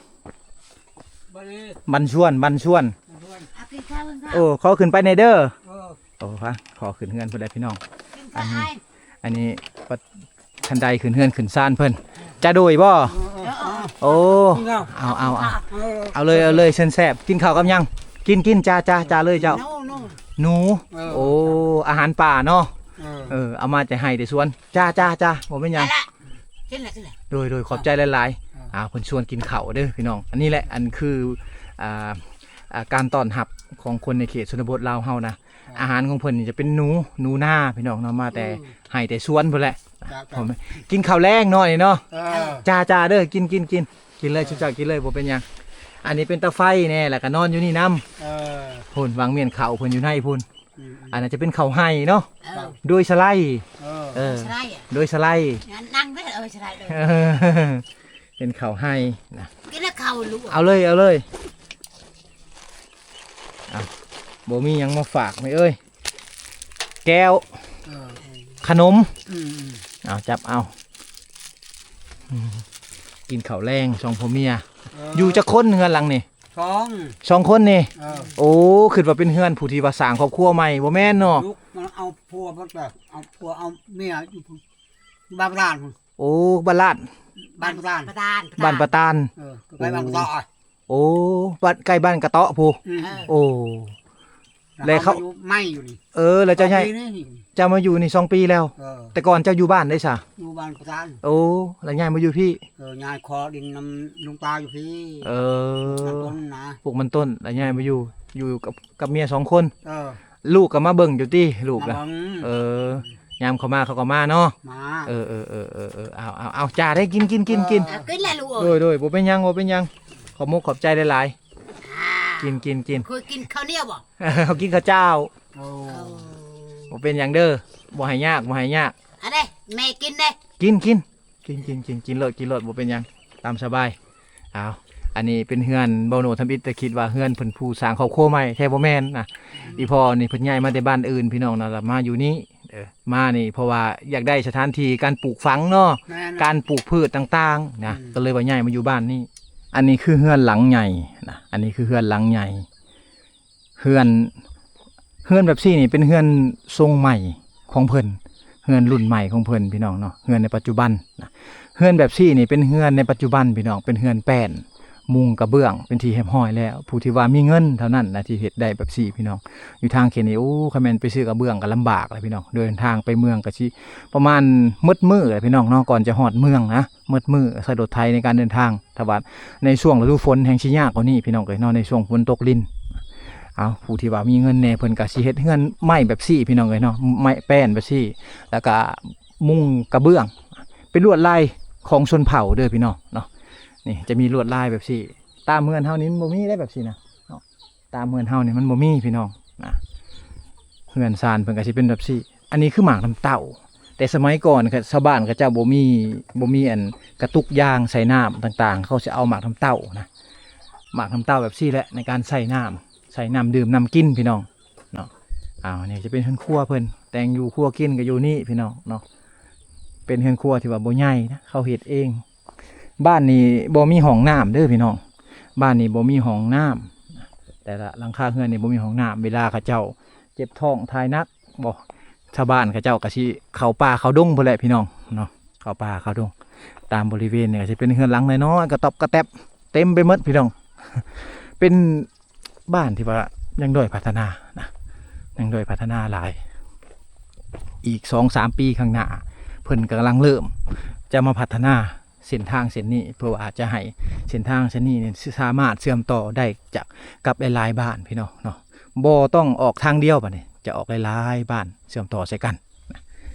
ບັນຊວນ ບັນຊວນ. ໂອ້ ຂໍຂຶ້ນໄປແດ່ເດີ. ໂອ້ ຟັງ ຂໍຂຶ້ນເຮືອນເພິ່ນໄດ້ພີ່ນ້ອງ. ອັນນີ້ ອັນນີ້ ຄັນໄດຂຶ້ນເຮືອນຂຶ້ນຊານເພິ່ນ ຈະໂດຍບໍ່? ໂອ້ ເອົາ ເອົາ ເອົາ ເອົາເລີຍ ເອົາເລີຍ ເຊີນແຊບ. ກິນເຂົ້າກັບຫຍັງ? ກິນ ກິນ ຈ້າ ຈ້າ ຈ້າເລີຍເຈົ້າ. ໜູ ໜູ ເອີ ໂອ້ ອາຫານປ່າເນາະ. ເອີ ເອີ ເອົາມາແຕ່ໄຮ່ແຕ່ສວນ. ຈ້າ ຈ້າ ຈ້າ ບໍ່ເປັນຫຍັງ. ກິນລະ ກິນລະ ໂດຍ ໂດຍ ຂອບໃຈຫຼາຍໆ. ເອີ ອ່າ ເພິ່ນຊວນກິນເຂົ້າເດີພີ່ນ້ອງ. ອັນນີ້ແຫຼະ ອັນຄື ອ່າ ອ່າ ການຕ້ອນຮັບຂອງຄົນໃນເຂດຊົນນະບົດລາວເຮົານະ. ເອີ ອາຫານຂອງເພິ່ນນີ້ຈະເປັນໜູ ໜູນາພີ່ນ້ອງເນາະ ມາແຕ່ ອືມ ໄຮ່ແຕ່ສວນພຸ້ນແຫຼະ. ເຈົ້າ ເຈົ້າ ກິນເຂົ້າແລງເນາະນີ້ເນາະ. ເອີ ຈ້າ ຈ້າເດີ ກິນ ກິນ ກິນ ກິນເລີຍ ເອີ ຊຸມເຈົ້າກິນເລີຍ ບໍ່ເປັນຫຍັງ. ອັນນີ້ເປັນຕາໄຟແດ່ ແລ້ວກໍນອນຢູ່ນີ້ນຳ. ເອີ ພຸ້ນ ວາງມ້ຽນເຂົ້າເພິ່ນຢູ່ໃນພຸ້ນ. ອືມ ອັນນັ້ນຈະເປັນເຂົ້າໄຮ່ເນາະ. ເອີ ໂດຍສະໄລ. ເອີ ເອີ ໂດຍສະໄລ ນັ່ງເດີ ເອີ ສະໄລເດີ. ເອີ ເປັນເຂົ້າໄຮ່ນະ. ກິນແລ້ວເຂົ້າລູກ ເອົາເລີຍ ເອົາເລີຍ. ອ້າວ ບໍ່ມີຫຍັງມາຝາກແມ່ເອີຍ. ແກ້ວ ເອີ ຂະໜົມ. ອືມໆ ເອົາ ຈັບເອົາ. ອືມ ກິນເຂົ້າແລງສອງຜົວເມຍ. ເອີ ຢູ່ຈັກຄົນເຮືອນຫຼັງນີ້? ສອງ ສອງຄົນນີ້. ເອີ ໂອ້ ຄິດວ່າເປັນເຮືອນຜູ້ທີ່ວ່າສ້າງຄອບຄົວໃໝ່ ບໍ່ແມ່ນເນາະ. ລູກມັນເອົາຜົວ ມັນກໍເອົາຜົວເອົາເມຍຢູ່ພຸ້ນ ບ້ານປະຕານພຸ້ນ. ໂອ້ ບ້ານລາດ ບ້ານປະຕານ ປະຕານ ບ້ານປະຕານ. ເອີ ໃກ້ບ້ານກະເຕາະ. ໂອ້ ບ້ານ ໃກ້ບ້ານກະເຕາະພຸ້ນ. ອືມ ເອີ ໂອ້ ແລ້ວເຂົາ ເຂົາມາຢູ່ໃໝ່ຢູ່ນີ້. ເອີ ແລ້ວເຈົ້າຍ້າຍ ສອງປີນີ້ ເຈົ້າມາຢູ່ນີ້ສອງປີແລ້ວ. ເອີ ແຕ່ກ່ອນເຈົ້າຢູ່ບ້ານໃດຊະ? ຢູ່ບ້ານປະຕານ. ໂອ້ ແລ້ວຍ້າຍມາຢູ່ພີ້. ເອີ ຍ້າຍຂໍດິນນຳລຸງຕາຢູ່ພີ້. ເອີ ປູກມັນຕົ້ນນະ ປູກມັນຕົ້ນ ແລ້ວຍ້າຍມາຢູ່ ຢູ່ກັບ ກັບເມຍສອງຄົນ. ເອີ ລູກກໍມາເບິ່ງຢູ່ຕິ ລູກກໍ ມາເບິ່ງ. ເອີ ຍາມເຂົາມາເຂົາກໍມາເນາະ. ມາ ເອີ ເອີ ເອົາ ເອົາ ເອົາ ຈ້າເດີ ກິນ ກິນ ກິນ ກິນ. ເອີ ກິນແຫຼະລູກເອີຍ. ໂດຍ ໂດຍ ບໍ່ເປັນຫຍັງ ບໍ່ເປັນຫຍັງ ຂອບມຸກຂອບໃຈຫຼາຍໆ. ອ່າ ກິນ ກິນ ກິນ. ເຄີຍກິນເຂົ້າໜຽວບໍ່? ເຮົາກິນເຂົ້າເຈົ້າ. ໂອ້ ບໍ່ເປັນຫຍັງເດີ ບໍ່ໃຫ້ຍາກ ບໍ່ໃຫ້ຍາກ. ອັນໃດແມ່ກິນເດ້. ກິນ ກິນ ກິນ ກິນ ກິນ ກິນໂລດ ກິນໂລດ ບໍ່ເປັນຫຍັງ ຕາມສະບາຍ. ອ້າວ ອັນນີ້ເປັນເຮືອນເບົາໂນທຳອິດ ແຕ່ຄິດວ່າເຮືອນເພິ່ນຜູ້ສ້າງຄອບຄົວໃໝ່ ແທ້ບໍ່ແມ່ນນະ. ອືມ ອີພໍ່ນີ້ເພິ່ນຍ້າຍມາແຕ່ບ້ານອື່ນພີ່ນ້ອງນະ ລະມາຢູ່ນີ້. ເອີ ມານີ້ເພາະວ່າຢາກໄດ້ສະຖານທີ່ການປູກຝັງເນາະ. ແມ່ນ ການປູກພືດຕ່າງໆນະ. ອືມ ກໍເລີຍວ່າຍ້າຍມາຢູ່ບ້ານນີ້. ອັນນີ້ຄືເຮືອນຫຼັງໃຫຍ່ນະ ອັນນີ້ຄືເຮືອນຫຼັງໃຫຍ່. ເຮືອນ ເຮືອນແບບຊີ້ນີ້ເປັນເຮືອນຊົງໃໝ່ຂອງເພິ່ນ ເຮືອນລຸ້ນໃໝ່ຂອງເພິ່ນພີ່ນ້ອງເນາະ. ເຮືອນໃນປັດຈຸບັນນະ ເຮືອນແບບຊີ້ນີ້ເປັນເຮືອນໃນປັດຈຸບັນພີ່ນ້ອງ ເປັນເຮືອນແປ້ນ ມຸງກະເບື້ອງເປັນທີ່ຮຽບຮ້ອຍແລ້ວ. ຜູ້ທີ່ວ່າມີເງິນເທົ່ານັ້ນນະທີ່ເຮັດໄດ້ແບບຊີ້ພີ່ນ້ອງ. ຢູ່ທາງເຂດນີ້ ໂອ້ ຄັນແມ່ນໄປຊື້ກະເບື້ອງກໍລຳບາກແຫຼະພີ່ນ້ອງ. ເດີນທາງໄປເມືອງກໍຊິປະມານໝົດມື້ແຫຼະພີ່ນ້ອງເນາະ ກ່ອນຈະຮອດເມືອງນະ. ໝົດມື້ໃຊ້ລົດໄຖໃນການເດີນທາງ. ຖ້າວ່າໃນຊ່ວງລະດູຝົນແຮ່ງຊິຍາກກວ່ານີ້ພີ່ນ້ອງເອີຍເນາະ ໃນຊ່ວງຝົນຕົກລິນ. ເອົາ ຜູ້ທີ່ວ່າມີເງິນແດ່ເພິ່ນກໍຊິເຮັດເຮືອນໄມ້ແບບຊີ້ພີ່ນ້ອງເອີຍເນາະ ໄມ້ແປ້ນແບບຊີ້ ແລ້ວກໍມຸງກະເບື້ອງ ເປັນລວດລາຍຂອງຊົນເຜົ່າເດີພີ່ນ້ອງເນາະ. ນີ້ຈະມີລວດລາຍແບບຊີ້ ຕາມເຮືອນເຮົານີ້ມັນບໍ່ມີໄດ໋ແບບຊີ້ນະເນາະ. ຕາມເຮືອນເຮົານີ້ມັນບໍ່ມີພີ່ນ້ອງນະ. ເຮືອນຊານເພິ່ນກໍຊິເປັນແບບຊີ້. ອັນນີ້ຄືໝາກນ້ຳເຕົ້າ ແຕ່ສະໄໝກ່ອນ ຊາວບ້ານເຂົາເຈົ້າບໍ່ມີ ບໍ່ມີອັນກະຕຸກຢາງໃສ່ນ້ຳຕ່າງໆ ເຂົາຊິເອົາໝາກນ້ຳເຕົ້ານະ ໝາກນ້ຳເຕົ້າແບບຊີ້ແຫຼະ ໃນການໃສ່ນ້ຳ ໃສ່ນ້ຳດື່ມນ້ຳກິນພີ່ນ້ອງເນາະ. ອ້າວ ນີ້ຈະເປັນເຮືອນຄົວເພິ່ນ ແຕ່ງຢູ່ຄົວກິນກໍຢູ່ນີ້ພີ່ນ້ອງເນາະ. ເປັນເຮືອນຄົວທີ່ວ່າບໍ່ໃຫຍ່ນະ ເຂົາເຮັດເອງ. ບ້ານນີ້ບໍ່ມີຫ້ອງນ້ຳເດີພີ່ນ້ອງ, ບ້ານນີ້ບໍ່ມີຫ້ອງນ້ຳ, ແຕ່ລະຫຼັງຄາເຮືອນນີ້ບໍ່ມີຫ້ອງນ້ຳ. ເວລາເຂົາເຈົ້າເຈັບທ້ອງຖ່າຍໜັກບໍ ຊາວບ້ານເຂົາເຈົ້າກໍຊິເຂົ້າປ່າເຂົ້າດົງພຸ້ນແຫຼະພີ່ນ້ອງເນາະ, ເຂົ້າປ່າເຂົ້າດົງ. ຕາມບໍລິເວນນີ້ກໍຊິເປັນເຮືອນຫຼັງນ້ອຍໆ ກະຕ໋ອບກະແຕ໋ບເຕັມໄປໝົດພີ່ນ້ອງ, ເປັນ ບ້ານທີ່ວ່າຍັງດ້ອຍພັດທະນານະ, ຍັງດ້ອຍພັດທະນາຫຼາຍ. ອີກສອງສາມປີຂ້າງໜ້າ ເພິ່ນກຳລັງເລີ່ມຈະມາພັດທະນາເສັ້ນທາງເສັ້ນນີ້ ເພື່ອວ່າຈະໃຫ້ເສັ້ນທາງເສັ້ນນີ້ນີ້ສາມາດເຊື່ອມຕໍ່ໄດ້ຈາກ ກັບຫຼາຍໆບ້ານພີ່ນ້ອງເນາະ, ບໍ່ຕ້ອງອອກທາງດຽວ. ບາດນີ້ຈະອອກຫຼາຍໆບ້ານເຊື່ອມຕໍ່ໃສ່ກັນນະ.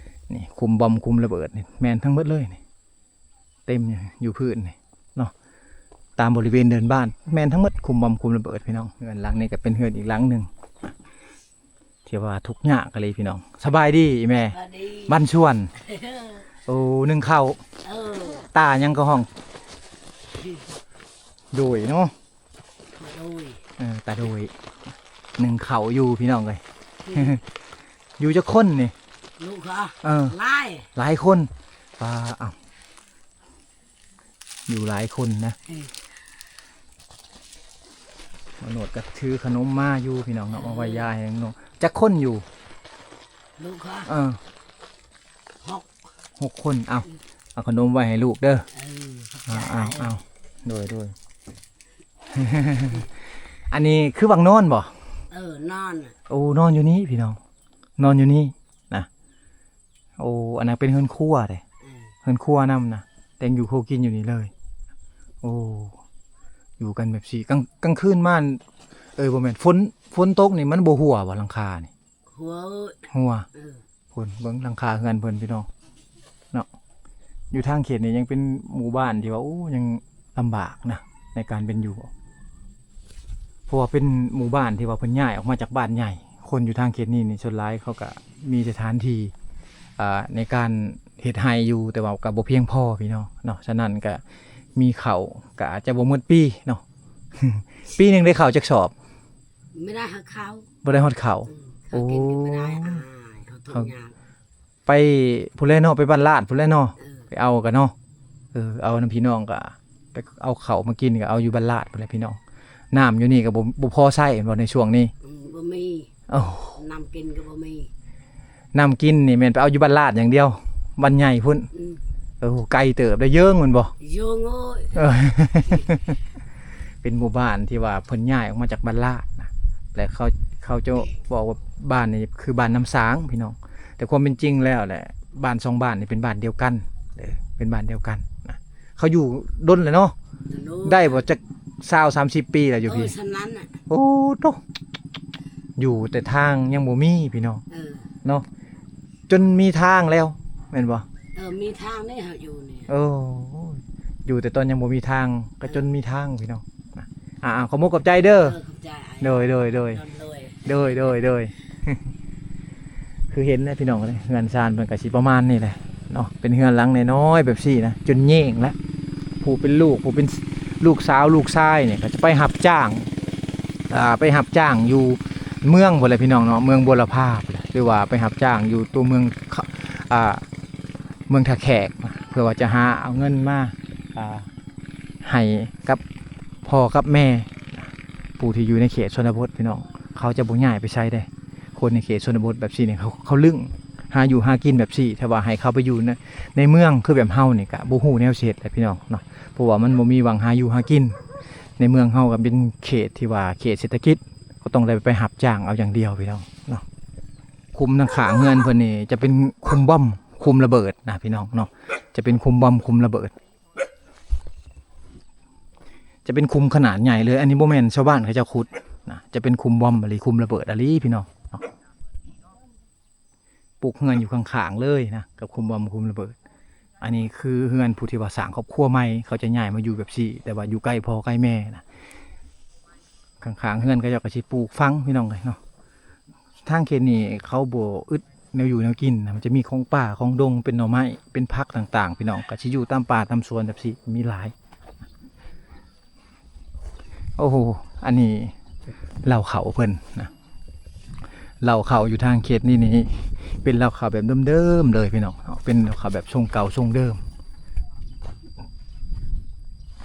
ນີ້ຄຸມບອມຄຸມລະເບີດນີ້ແມ່ນທັງໝົດເລີຍນີ້. ເຕັມຢູ່ ຢູ່ພື້ນນີ້ເນາະ, ຕາມບໍລິເວນເດີ່ນບ້ານແມ່ນທັງໝົດ ຄຸມບອມຄຸມລະເບີດພີ່ນ້ອງ. ເຮືອນຫຼັງນີ້ກໍເປັນເຮືອນອີກຫຼັງໜຶ່ງທີ່ວ່າທຸກຍາກອີ່ຫຼີພີ່ນ້ອງ. ສະບາຍດີອີ່ແມ່? ສະບາຍດີ. ບ້ານສວນ. ໂອ້ ໜຶ້ງເຂົ້າ. ເອີ ຕາຫຍັງກໍຫ້ອງ ໂດຍເນາະ. ໂດຍ. ເອີ ຕາໂດຍ ໜຶ້ງເຂົ້າຢູ່ພີ່ນ້ອງເອີຍ. ອືມ ຢູ່ຈັກຄົນນີ້? ລູກເຂົາ ເອີ ຫຼາຍ ຫຼາຍຄົນ. ປາ ເອົ້າ ຢູ່ຫຼາຍຄົນນະ. ອືມ ມະໂນດກໍຖືຂະໜົມມາຢູ່ພີ່ນ້ອງເນາະ, ເອີ ມາໄວ້ຢາໃຫ້ນ້ອງ. ຈັກຄົນຢູ່? ລູກເຂົາ ເອີ ຫົກ ຫົກຄົນ. ເອົາ ເອົາຂະໜົມໄວ້ໃຫ້ລູກເດີ. ເອີ ຂອບໃຈ. ເອົາ ເອົາ ໂດຍ ໂດຍ. ອັນນີ້ຄືຫວ່າງນອນບໍ? ເອີ ນອນ. ໂອ້ ນອນຢູ່ນີ້ພີ່ນ້ອງ, ນອນຢູ່ນີ້ນະ. ໂອ້ ອັນນັ້ນເປັນເຮືອນຄົວເດ້. ເອີ ເຮືອນຄົວນຳນະ, ແຕ່ງຢູ່ຄົວກິນຢູ່ນີ້ເລີຍ. ໂອ້ ຢູ່ກັນແບບຊີ້ ກາງ ກາງຄືນມາ ເອີ ບໍ່ແມ່ນ ຝົນ ຝົນຕົກນີ້ມັນບໍ່ຮົ່ວບໍຫຼັງຄານີ້? ຮົ່ວ ຮົ່ວ. ເອີ ພຸ້ນ ເບິ່ງຫຼັງຄາເຮືອນເພິ່ນພີ່ນ້ອງເນາະ. ຢູ່ທາງເຂດນີ້ຍັງເປັນໝູ່ບ້ານທີ່ວ່າ ໂອ້ ຍັງລຳບາກນະໃນການເປັນຢູ່, ເພາະວ່າເປັນໝູ່ບ້ານທີ່ວ່າເພິ່ນຍ້າຍອອກມາຈາກບ້ານໃຫຍ່. ຄົນຢູ່ທາງເຂດນີ້ນີ້ ສ່ວນຫຼາຍເຂົາກະມີສະຖານທີ່ ອ່າ ໃນການເຮັດໄຮ່ຢູ່ ແຕ່ວ່າກະບໍ່ພຽງພໍພີ່ນ້ອງເນາະ. ສະນັ້ນກະມີເຂົ້າ ກະອາດຈະບໍ່ໝົດປີເນາະ. ປີໜຶ່ງໄດ້ເຂົ້າຈັກສອບ? ບໍ່ໄດ້ຮອດເຂົ້າ. ບໍ່ໄດ້ຮອດເຂົ້າ. ອືມ ເຂົ້າກິນກໍບໍ່ໄດ້. ໂອ້ ອາຍ ເຮົາທຸກຍາກ. ໄປພຸ້ນແຫຼະເນາະ, ໄປບ້ານລາດພຸ້ນແຫຼະເນາະ. ເອີ ໄປເອົາກັນເນາະ. ເອີ ເອົານຳພີ່ນ້ອງກໍໄປເອົາເຂົ້າມາກິນ ກໍເອົາຢູ່ບ້ານລາດພຸ້ນແຫຼະພີ່ນ້ອງ. ນ້ຳຢູ່ນີ້ກໍບໍ່ ບໍ່ພໍໃຊ້ແມ່ນບໍ່ໃນຊ່ວງນີ້? ອືມ ບໍ່ມີ. ໂອ້ ນ້ຳກິນກໍບໍ່ມີ. ນ້ຳກິນນີ້ແມ່ນໄປເອົາຢູ່ບ້ານລາດຢ່າງດຽວ, ບ້ານໃຫຍ່ພຸ້ນ. ອືມ ເອີ ໄກເຕີບໄດ໋. ເຢິງແມ່ນບໍ່? ເຢິງເອີຍ. ເອີ ເປັນໝູ່ບ້ານທີ່ວ່າເພິ່ນຍ້າຍອອກມາຈາກບ້ານລາດນະ, ແລະ ເຂົາ ເຂົາຈະບອກວ່າບ້ານນີ້ຄືບ້ານນ້ຳສາງພີ່ນ້ອງ, ແຕ່ຄວາມເປັນຈິງແລ້ວແຫຼະ ບ້ານສອງບ້ານນີ້ເປັນບ້ານດຽວກັນເດີ, ເປັນບ້ານດຽວກັນນະ. ເຂົາຢູ່ດົນແລ້ວເນາະ? ດົນ. ໄດ້ບໍ່ຈັກຊາວສາມສິບປີແລ້ວຢູ່ພີ້? ເອີ ສ່ຳນັ້ນນະ. ໂອ້ໂຕ ຢູ່ແຕ່ທາງຍັງບໍ່ມີພີ່ນ້ອງ. ເອີ ເນາະ. ຈົນມີທາງແລ້ວແມ່ນບໍ່? ເອີ ມີທາງເດ້ ເຮົາຢູ່ນີ້. ໂອ້ ຢູ່ແຕ່ຕອນຍັງບໍ່ມີທາງ ກໍ ເອີ ຈົນມີທາງພີ່ນ້ອງນະ. ອ່າໆ ຂອບມຸກຂອບໃຈເດີ. ເອີ ຂອບໃຈ. ໂດຍ ໂດຍ ໂດຍ ໂດຍ ໂດຍ ໂດຍ ໂດຍ. ຄືເຫັນແຫຼະພີ່ນ້ອງເອີຍ ເຮືອນຊານເພິ່ນກໍຊິປະມານນີ້ແຫຼະເນາະ, ເປັນເຮືອນຫຼັງນ້ອຍໆແບບຊີ້ນະ ຈົນແຍງແລ້ວ. ຜູ້ເປັນລູກ ຜູ້ເປັນລູກສາວລູກຊາຍນີ້ ກໍຈະໄປຮັບຈ້າງ ອ່າ ໄປຮັບຈ້າງຢູ່ເມືອງພຸ້ນແຫຼະພີ່ນ້ອງເນາະ, ເມືອງບົວລະພາພຸ້ນແຫຼະ ຫຼືວ່າໄປຮັບຈ້າງຢູ່ຕົວເມືອງ ອ່າ ເມືອງທ່າແຂກ ເພື່ອວ່າຈະຫາເອົາເງິນມາ ອ່າ ໃຫ້ກັບພໍ່ກັບແມ່. ຜູ້ທີ່ຢູ່ໃນເຂດຊົນນະບົດພີ່ນ້ອງ ເຂົາຈະບໍ່ຍ້າຍໄປໃສເດ້. ຄົນໃນເຂດຊົນນະບົດແບບຊີ້ນີ້ ເຂົາ ເຂົາລຶ້ງຫາຢູ່ຫາກິນແບບຊີ້, ຖ້າວ່າໃຫ້ເຂົາໄປຢູ່ໃນ ໃນເມືອງຄືແບບເຮົານີ້ ກະບໍ່ຮູ້ແນວຊິເຮັດແຫຼະພີ່ນ້ອງເນາະ, ເພາະວ່າມັນບໍ່ມີຫວ່າງຫາຢູ່ຫາກິນ. ໃນເມືອງເຮົາກໍເປັນເຂດທີ່ວ່າເຂດເສດຖະກິດ ກໍຕ້ອງໄດ້ໄປຮັບຈ້າງເອົາຢ່າງດຽວພີ່ນ້ອງເນາະ. ຄຸ້ມທາງຂ້າງເຮືອນເພິ່ນນີ້ຈະເປັນຄຸ້ມບອມຄຸ້ມລະເບີດນະພີ່ນ້ອງເນາະ, ຈະເປັນຄຸ້ມບອມຄຸ້ມລະເບີດ. ຈະເປັນຄຸ້ມຂະໜາດໃຫຍ່ເລີຍ, ອັນນີ້ບໍ່ແມ່ນຊາວບ້ານເຂົາເຈົ້າຂຸດນະ, ຈະເປັນຄຸ້ມບອມອີ່ຫຼີ, ຄຸ້ມລະເບີດອີ່ຫຼີພີ່ນ້ອງເນາະ. ປຸກເຮືອນຢູ່ຂ້າງໆເລີຍນະ ກັບຄຸ້ມບອມຄຸ້ມລະເບີດ. ອັນນີ້ຄືເຮືອນຜູ້ທີ່ວ່າສ້າງຄອບຄົວໃໝ່, ເຂົາຈະຍ້າຍມາຢູ່ແບບຊີ້ ແຕ່ວ່າຢູ່ໃກ້ພໍ່ໃກ້ແມ່ນະ. ຂ້າງໆເຮືອນເຂົາເຈົ້າກໍຊິປູກຝັງ ພີ່ນ້ອງເອີຍເນາະ. ທາງເຂດນີ້ເຂົາບໍ່ອຶດແນວຢູ່ແນວກິນນະ, ມັນຈະມີຂອງປ່າຂອງດົງ ເປັນໜໍ່ໄມ້ເປັນຜັກຕ່າງໆ ພີ່ນ້ອງ, ກໍຊິຢູ່ຕາມປ່າຕາມສວນແບບຊີ້ ມີຫຼາຍ. ໂອ້ໂຫ ອັນນີ້ເລົ້າເຂົ້າເພິ່ນນະ, ເລົ້າເຂົ້າຢູ່ທາງເຂດນີ້ນີ້ ເປັນເລົ້າເຂົ້າແບບເດີມໆເລີຍ ພີ່ນ້ອງເນາະ, ເປັນເລົ້າເຂົ້າແບບຊົງເກົ່າຊົງເດີມ.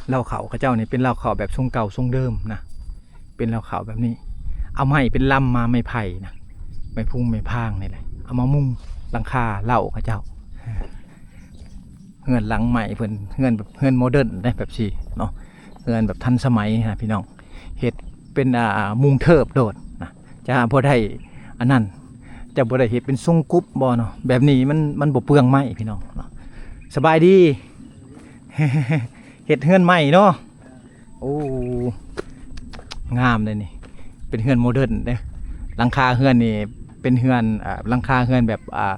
ເລົ້າເຂົ້າເຂົາເຈົ້ານີ້ເປັນເລົ້າເຂົ້າແບບຊົງເກົ່າຊົງເດີມນະ ເປັນເລົ້າເຂົ້າແບບນີ້ ເອົາໄມ້ເປັນລຳມາ ໄມ້ໄຜ່ນະ ໄມ້ພຸງໄມ້ພາງນີ້ແຫຼະ ເອົາມາມຸງຫຼັງຄາເລົ້າເຂົາເຈົ້າ. ເຮືອນຫຼັງໃໝ່ເພິ່ນ ເຮືອນແບບເຮືອນໂມເດີນເດ້ ແບບຊີ້ເນາະ ເຮືອນແບບທັນສະໄໝນະພີ່ນ້ອງ ເຮັດເປັນ ອ່າ ມຸງເທີບໂລດນະ ຈະບໍ່ໄດ້ອັນນັ້ນ ຈະບໍ່ໄດ້ເຮັດເປັນຊົງກຸບບໍ່ເນາະ ແບບນີ້ມັນ ມັນບໍ່ເປືອງໄມ້ພີ່ນ້ອງເນາະ. ສະບາຍດີ ເຮັດເຮືອນໃໝ່ເນາະ. ໂອ້ ງາມເດ້ນີ້ ເປັນເຮືອນໂມເດີນເດ້ ຫຼັງຄາເຮືອນນີ້ເປັນເຮືອນ ອ່າ ຫຼັງຄາເຮືອນແບບ ອ່າ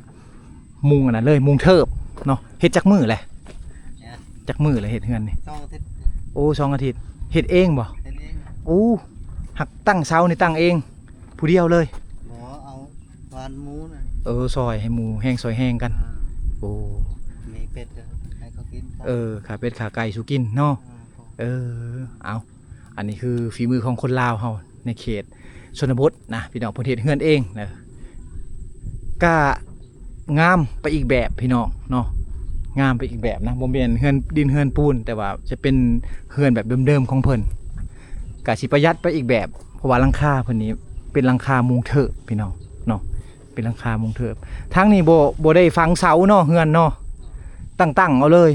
ມຸງອັນນັ້ນເລີຍ ມຸງເທີບເນາະ. ເຮັດຈັກມື້ແຫຼະ? ຈັກມື້ແຫຼະເຮັດເຮືອນນີ້? ສອງອາທິດ. ໂອ້ ສອງອາທິດ ເຮັດເອງບໍ່? ເຮັດເອງ. ໂອ້ ຫາກຕັ້ງເສົານີ້ຕັ້ງເອງຜູ້ດຽວເລີຍ? ບໍ່ ເອົາວານໝູນະ. ເອີ ຊ່ອຍໃຫ້ໝູແຮງຊ່ອຍແຮງກັນ. ອ່າ ໂອ້ ມີເປັດກໍໃຫ້ເຂົາກິນ. ເອີ ຂ້າເປັດຂ້າໄກ່ສູ່ກິນເນາະ. ອ່າ ເອີ ເອົາ ອັນນີ້ຄືຝີມືຂອງຄົນລາວເຮົາໃນເຂດຊົນນະບົດນະພີ່ນ້ອງ ເພິ່ນເຮັດເຮືອນເອງນະ ກະງາມໄປອີກແບບພີ່ນ້ອງເນາະ ງາມໄປອີກແບບນະ ບໍ່ແມ່ນເຮືອນດິນເຮືອນປູນ ແຕ່ວ່າຈະເປັນເຮືອນແບບເດີມໆຂອງເພິ່ນ ກະຊິປະຢັດໄປອີກແບບ ເພາະວ່າຫຼັງຄາເພິ່ນນີ້ເປັນຫຼັງຄາມຸງເທີບພີ່ນ້ອງເນາະ. ເປັນຫຼັງຄາມຸງເທີບ. ທາງນີ້ບໍ່ ບໍ່ໄດ້ຝັງເສົາເນາະ ເຮືອນເນາະ ຕັ້ງໆເອົາເລີຍ.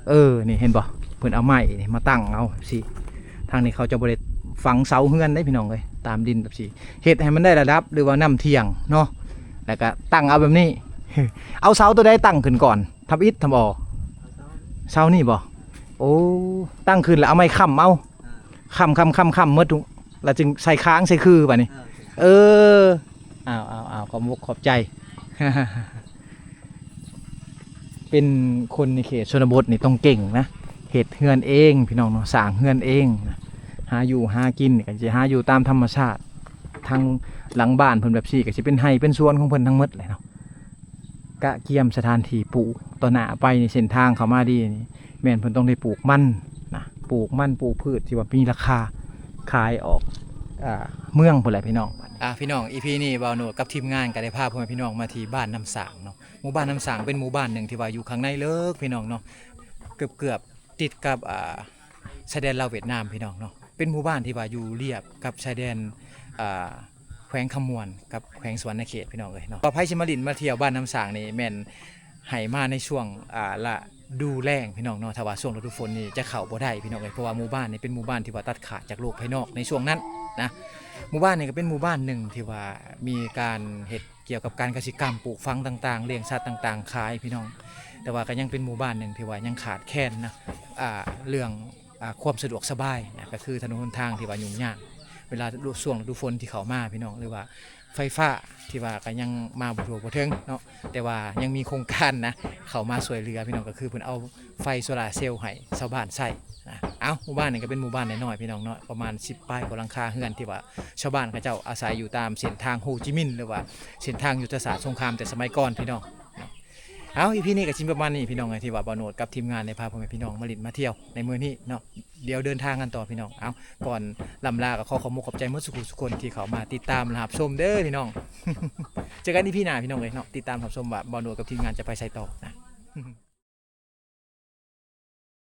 ເອີ ນີ້ເຫັນບໍ່ ເພິ່ນເອົາໄມ້ນີ້ມາຕັ້ງເອົາຊີ້. ທາງນີ້ເຂົາຈະບໍ່ໄດ້ຝັງເສົາເຮືອນເດ້ພີ່ນ້ອງເອີຍ ຕາມດິນແບບຊີ້ ເຮັດໃຫ້ມັນໄດ້ລະດັບ ຫຼືວ່ານ້ຳທ່ຽງເນາະ ແລ້ວກະຕັ້ງເອົາແບບນີ້. ເອົາເສົາໂຕໃດຕັ້ງຂຶ້ນກ່ອນ ທຳອິດທຳອໍ? ເສົານີ້ບໍ່? ໂອ້ ຕັ້ງຂຶ້ນແລ້ວເອົາໄມ້ຄ້ຳເອົາ. ອ່າ ຄ້ຳໆໆໆໝົດທຸກ ແລ້ວຈຶ່ງໃສ່ຄາງໃສ່ຄືບາດນີ້. ເອີ ເອີ ອ້າວໆໆ ຂອບອົກຂອບໃຈ. ເປັນຄົນໃນເຂດຊົນນະບົດນີ້ຕ້ອງເກັ່ງນະ ເຮັດເຮືອນເອງພີ່ນ້ອງເນາະ ສ້າງເຮືອນເອງນະ ຫາຢູ່ຫາກິນນີ້ກໍຊິຫາຢູ່ຕາມທຳມະຊາດ ທາງຫຼັງບ້ານເພິ່ນແບບຊີ້ກໍຊິເປັນໄຮ່ເປັນສວນຂອງເພິ່ນທັງໝົດແຫຼະເນາະ. ກະກຽມສະຖານທີ່ປູກ ຕໍ່ໜ້າໄປນີ້ເສັ້ນທາງເຂົ້າມາດີນີ້ ແມ່ນເພິ່ນຕ້ອງໄດ້ປູກມັນນະ ປູກມັນ ປູກພືດທີ່ວ່າມີລາຄາ ຂາຍອອກ ອ່າ ເມືອງພຸ້ນແຫຼະພີ່ນ້ອງ. ອ່າ ພີ່ນ້ອງ ອີພີນີ້ ບ່າວໂນດກັບທີມງານກໍໄດ້ພາພໍ່ແມ່ພີ່ນ້ອງມາທີ່ບ້ານນ້ຳສ້າງເນາະ. ໝູ່ບ້ານນ້ຳສ້າງເປັນໝູ່ບ້ານໜຶ່ງທີ່ວ່າຢູ່ຂ້າງໃນເລິກພີ່ນ້ອງເນາະ ເກືອບໆຕິດກັບ ອ່າ ຊາຍແດນລາວຫວຽດນາມພີ່ນ້ອງເນາະ. ເປັນໝູ່ບ້ານທີ່ວ່າຢູ່ລຽບກັບຊາຍແດນ ອ່າ ແຂວງຄຳມ່ວນກັບແຂວງສະຫວັນນະເຂດພີ່ນ້ອງເອີຍເນາະ. ວ່າໃຜຊິມາຫຼິ້ນມາທ່ຽວບ້ານນ້ຳສ້າງນີ້ ແມ່ນໃຫ້ມາໃນຊ່ວງ ອ່າ ລະດູແລ້ງພີ່ນ້ອງເນາະ. ຖ້າວ່າຊ່ວງລະດູຝົນນີ້ຈະເຂົ້າບໍ່ໄດ້ພີ່ນ້ອງເອີຍ ເພາະວ່າໝູ່ບ້ານນີ້ເປັນໝູ່ບ້ານທີ່ວ່າຕັດຂາດຈາກໂລກພາຍນອກໃນຊ່ວງນັ້ນນະ. ໝູ່ບ້ານນີ້ກໍເປັນໝູ່ບ້ານໜຶ່ງທີ່ວ່າມີການເຮັດ ກ່ຽວກັບການກະສິກຳ ປູກຝັງຕ່າງໆ ລ້ຽງສັດຕ່າງໆຂາຍພີ່ນ້ອງ. ແຕ່ວ່າກໍຍັງເປັນໝູ່ບ້ານໜຶ່ງທີ່ວ່າຍັງຂາດແຄນນະ ອ່າ ເລື່ອງ ອ່າ ຄວາມສະດວກສະບາຍນະ ກໍຄືຖະໜົນຫົນທາງທີ່ວ່າຫຍຸ້ງຍາກ ເວລາຊ່ວງລະດູຝົນທີ່ເຂົ້າມາພີ່ນ້ອງ ຫຼືວ່າໄຟຟ້າທີ່ວ່າກໍຍັງມາບໍ່ທົ່ວບໍ່ເຖິງເນາະ. ແຕ່ວ່າຍັງມີໂຄງການນະ ເຂົ້າມາຊ່ວຍເຫຼືອພີ່ນ້ອງ ກໍຄືເພິ່ນເອົາ ໄຟໂຊລາເຊວໃຫ້ຊາວບ້ານໃຊ້ນະ. ເອົ້າ ໝູ່ບ້ານນີ້ກໍເປັນໝູ່ບ້ານນ້ອຍໆ ພີ່ນ້ອງເນາະ ປະມານສິບປາຍກວ່າຫຼັງຄາເຮືອນ ທີ່ວ່າຊາວບ້ານເຂົາເຈົ້າອາໄສຢູ່ຕາມເສັ້ນທາງໂຮຈິມິນ ຫຼືວ່າເສັ້ນທາງຍຸດທະສາດສົງຄາມແຕ່ສະໄໝກ່ອນພີ່ນ້ອງເນາະ. ເອົ້າ ອີພີນີ້ກໍຊິປະມານນີ້ພີ່ນ້ອງເອີຍ ທີ່ວ່າບ່າວໂນດກັບທີມງານໄດ້ພາພໍ່ແມ່ພີ່ນ້ອງມາຫຼິ້ນມາທ່ຽວໃນມື້ນີ້ເນາະ. ດຽວເດີນທາງກັນຕໍ່ພີ່ນ້ອງ. ເອົ້າ ກ່ອນລ່ຳລາກໍຂໍຂອບມຸກຂອບໃຈໝົດສູ່ຜູ້ສູ່ຄົນທີ່ເຂົ້າມາຕິດຕາມ ແລະ ຮັບຊົມເດີພີ່ນ້ອງ. ເຈີກັນອີພີໜ້າພີ່ນ້ອງເອີຍເນາະ ຕິດຕາມຮັບຊົມວ່າບ່າວໂນດກັບທີມງານຈະໄປໃສຕໍ່ນະ.